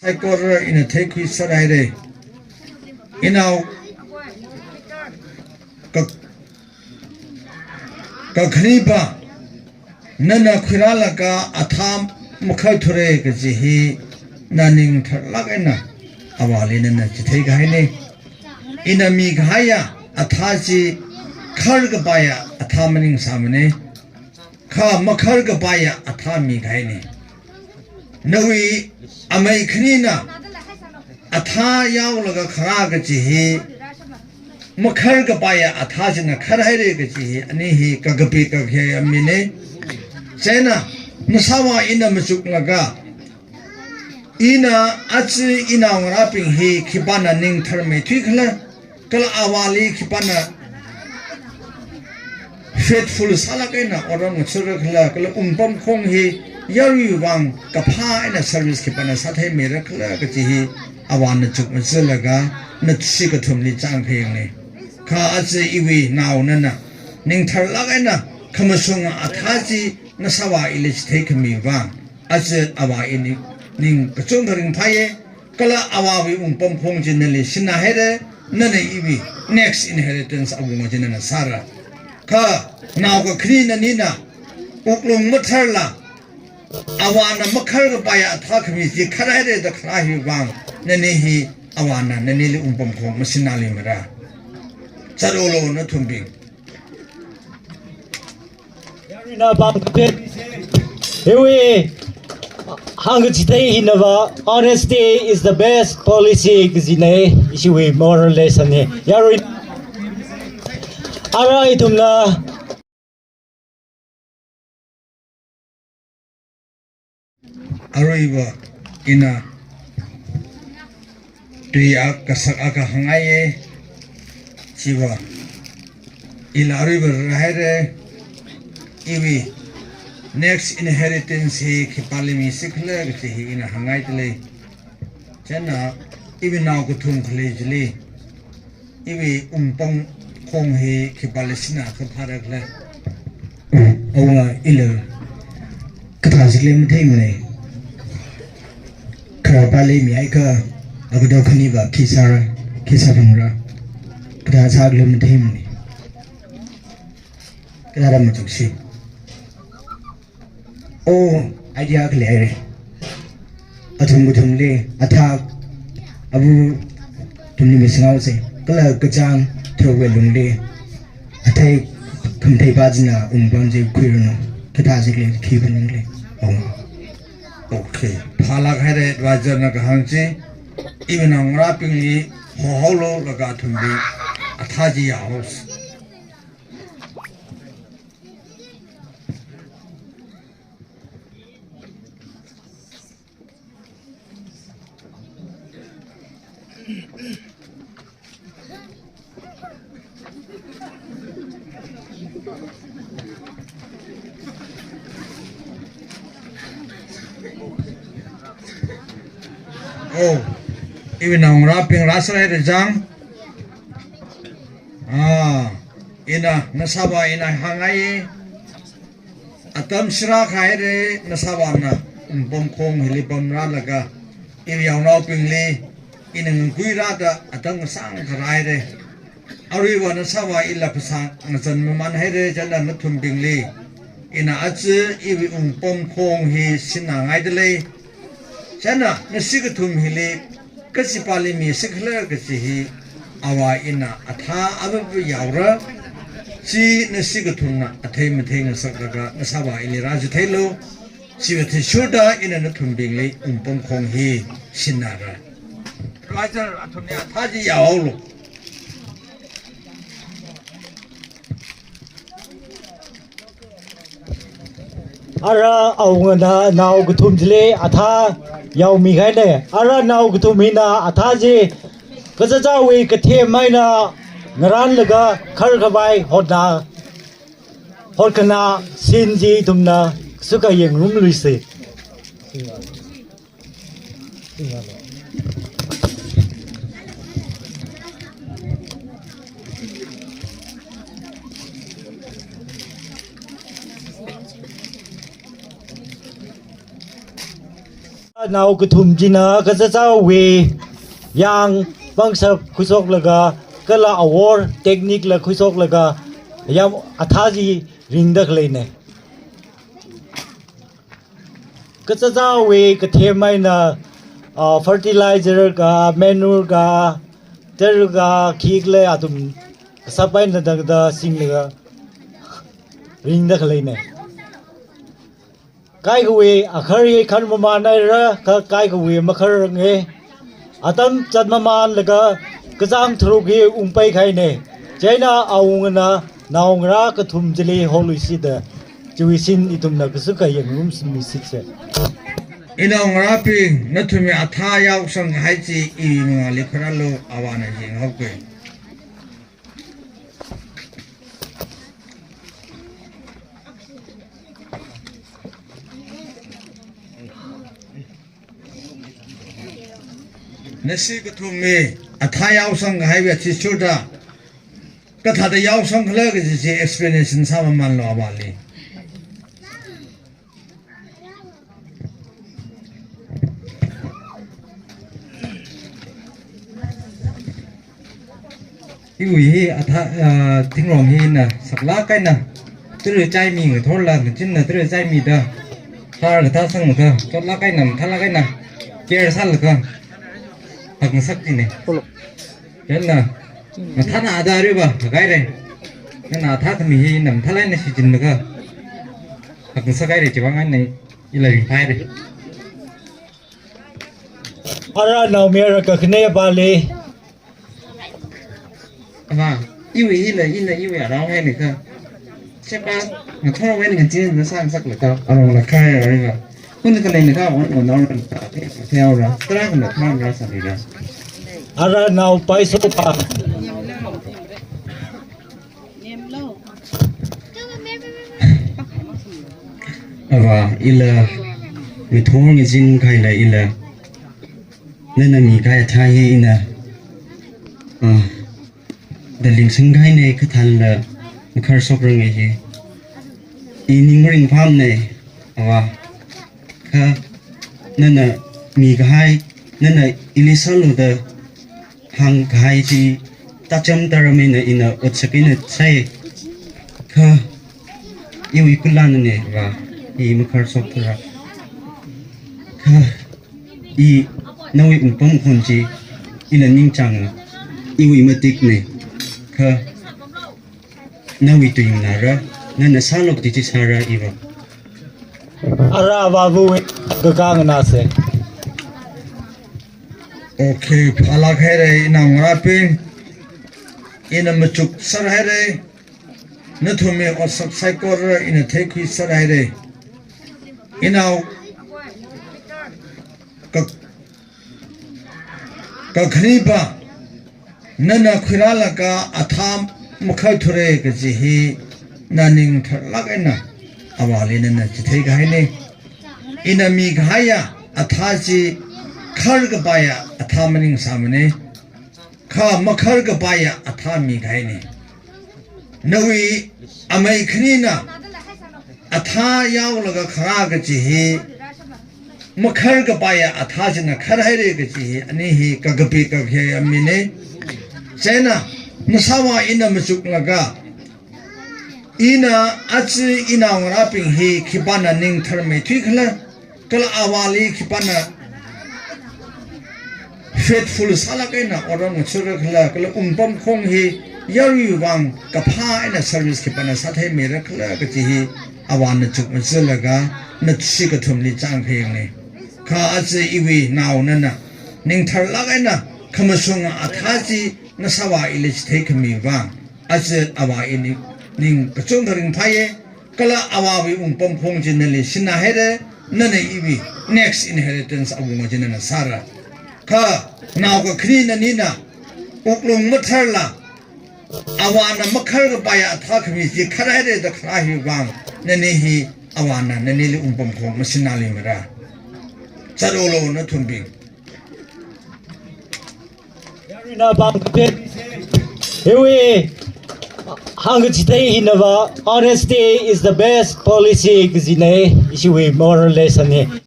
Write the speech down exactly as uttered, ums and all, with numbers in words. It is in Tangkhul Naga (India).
Saikora ina theikhui sāhaira. Inao ka, kakhanipa, nana khuirālaga athā makharthura kaji hi na ning tharlāk eina avāli nana chithei kahaina. Ina mikahaiya athā chi kharkapaiya athā maningsāmana. Kha makharkapaiya athā mikahaina. Nawui amei khanina athā yaolaga kharā kaji hi, makharkapaiya athā china kharhaira kaji hi, ani hi kakapi kakhe amina. Chieina, nashāvā ina machuklaga, ina aja inao ngarābing hi khipāna ning tharmeithui khala, kala avāli khipāna faithful sālāk eina otram ngathara khala, kala wungpamkhong hi yaruiwui vang kaphā eina service khipāna sātheimeira khala kaji hi avāna chukmajalaga nashi kathumli chāngkhayangna. Kha aja iwui nao nana ning tharlāk eina khamashunga athā chi nashāvā ili chitheikhami vang, aja avā ini ning kachungkha ringphāya, kala avāwui wungpamkhong chi nali sinna haira, nana iwui next inheritance awunga chi nana sāra. Kha nao kakhani nanina wuklung matharla, avāna makharkapaiya athā khami chi kharhaira da kharā hiwui vang, nani hi avāna nanili wungpamkhong masinnāluimara. Zathaolu nathumbing. Yaruina pāng kaphā. Hiwui hāngkachithei hinava, honesty is the best policy kajina, ishiwui moral lesson na. Yarui. Ara ithumna. Aruiva ina tui akha kasak akha hāngngaiya, chiva ila aruiva rāhaira, iwui next inheritance hi khipāli misi khala kaji hi ina hāngngaidalei. Chieina iwui nao kathum khalei chili, iwui wungpamkhong hi khipāli sinna kaphāra khala. Awunga ila kathā chili matheimana. Kharapāli mihaiakha, agato khaniva khi sāra, khi sāphangra, kathā sākhala matheimana. Kathāda machuksi. Oh, idea akha leihaira. Athum kathumli, athā, abu thumli misngao se, kala kachāng tharuk wui lungli, athei khamatheipa china wungpam chi khuiranu, kathā chili khi phaningli. Oh. Okay. Phālāk haira advisor na kahāng chi, iwui nao ngarābingli hohaolu laga athumbing athā chi yaohaosa. Oh, iwui nao ngarābing rāsāhaira chang. Ah, ina, nashāvā ina hāngngai. Atam shira khaira, nashāvāna wungpamkhong hili pamrālaga, iwui yaonaobingli ina ngakhuirāda atam kasāngkha rāhaira. Aruiva nashāvā ila phasā ngazan mamānhaira, chieina nathumbingli ina aja iwui wungpamkhong hi sinna ngaidalei. Chieina nashi kathum hili kachipāli misi khala kaji hi avā ina athā avāva yaora. Chi nashi kathumna athei mathei ngasaklaga nashāvā ili rāchitheilu. Chiva athishurda ina nathumbingli wungpamkhong hi sinnara. Advisor athumli athā chi yaohaolu. Ara awungana nao kathum chili athā yaomikahaina. Ara nao kathum hina athā chi kachichāwui kathem eina ngarānlaga kharkhavai hotna, hotkhanā scene chi ithumna sukha yangngarumluisa. Nao kathum china kazazawui yang pangshap khuishoklaga, kala awor technique la khuishoklaga, yam athā chi ringda khaleina. Kazazawui kathem eina, ah, fertilizer ka, manure ka, ter ka, khikhala athum sāpai na dang da singlaga ringda khaleina. Kaikhawui akhar hi khan mamānhaira, ka kaikhawui makharnge. Atam chat mamānlaga kachāng tharuk hi ungpai kahaina. Chieina awungana naongarā kathum chili holuishida, chiwui shin ithumna kasuka yangngarummi shitse. Inaongarābing, nathumwui athā yaosang kahai chi iwui mangāli khuirālu, avāna yanghaoke. Nashi kathumwui athā yaosang kahaiwui athishurda kathāda yaosangkhala kaji chi explanation sāmamānlu avāli. Iwui hi athā, ah, thingrong hi ina saklāk eina, tara chaimi ngathorla, ngachinna tara chaimida, har kathā sangda, chotlāk eina, mathālāk eina, care sālaga, hakngasak china. Chieina, mathāna ada riva, hakahaira. Nana athā khami hi ina mathālāk eina shichinlaga, hakngasak haira, chiwui vang eina ila ringphāhaira. Ara naomayara kakhane avāli. Avā, iwui ila, ila, iwui arong haina kha. Chepa, ngathor wui ngachinna sāngasaklaga, arongla khaira. Hun khanai na kha, on, on, on, on, on, on, on, on. Tara khana, tara khana sāhaira. Ara nao paiso pa. Avā, ila, ngathor ngazin kahaila ila. Nana mikahai athā hi ina, ah, da lingsang kahaina, kathāla makharshokrange hi. I ning maringphāmana, avā. Kha nana mikahai, nana ili sālu da hāngkahai chi tacham taram eina ina otsak eina sai. Kha iwui kulanna, avā, i makharshokthura. Kha i nawui wungpamkhong chi ina ningchānga, iwui matikna. Kha nawui tuingana ra, nana sālu kaji chi sāra iva. Ara avāwui kakā nganāsa. Okay, phālāk haira inaongarābing. Ina machukser haira. Nathumwui otsak saikora ina theikhuiser haira. Inao ka, kakhane pa, nana khuirālaga athā makharthura kaji hi, na ning tharlāk eina avāli nana chithei kahaina. Ina mikahaiya athā chi kharkapaiya athā maningsāmana. Kha makharkapaiya athā mikahaina. Nawui amei khanina athā yaolaga kharā kaji hi, makharkapaiya athā china kharhaira kaji hi, ani hi kakapi kakhe amina. Chieina, nashāvā ina machuklaga, ina aja inaongarābing hi khipāna ning tharmeithuikhala, kala avāli khipāna faithful sālāk eina otram ngathorra khala, kala wungpamkhong hi yaruiwui vang kaphā eina service khipāna sātheimeirakhala kaji hi avāna chukmajalaga nashi kathumli chāngkhayangna. Kha aja iwui nao nana ning tharlāk eina khamashunga athā chi nashāvā ili chitheikhami vang, aja avā ini ning kachungkha ringphāya, kala avāwui wungpamkhong chi nali sinā haira, nana iwui next inheritance awunga chi nana sāra. Kha nao kakhane nanina wuklung matharla, avāna makharkapaiya athā khami chi kharhaira da kharā hiwui vang, nani hi avāna nanili wungpamkhong masināluimara. Zatlu nathumbing. Yarina pāng kate. Hiwui hāngkachithei hinava, honesty is the best policy kajina, ishiwui moral lesson hi.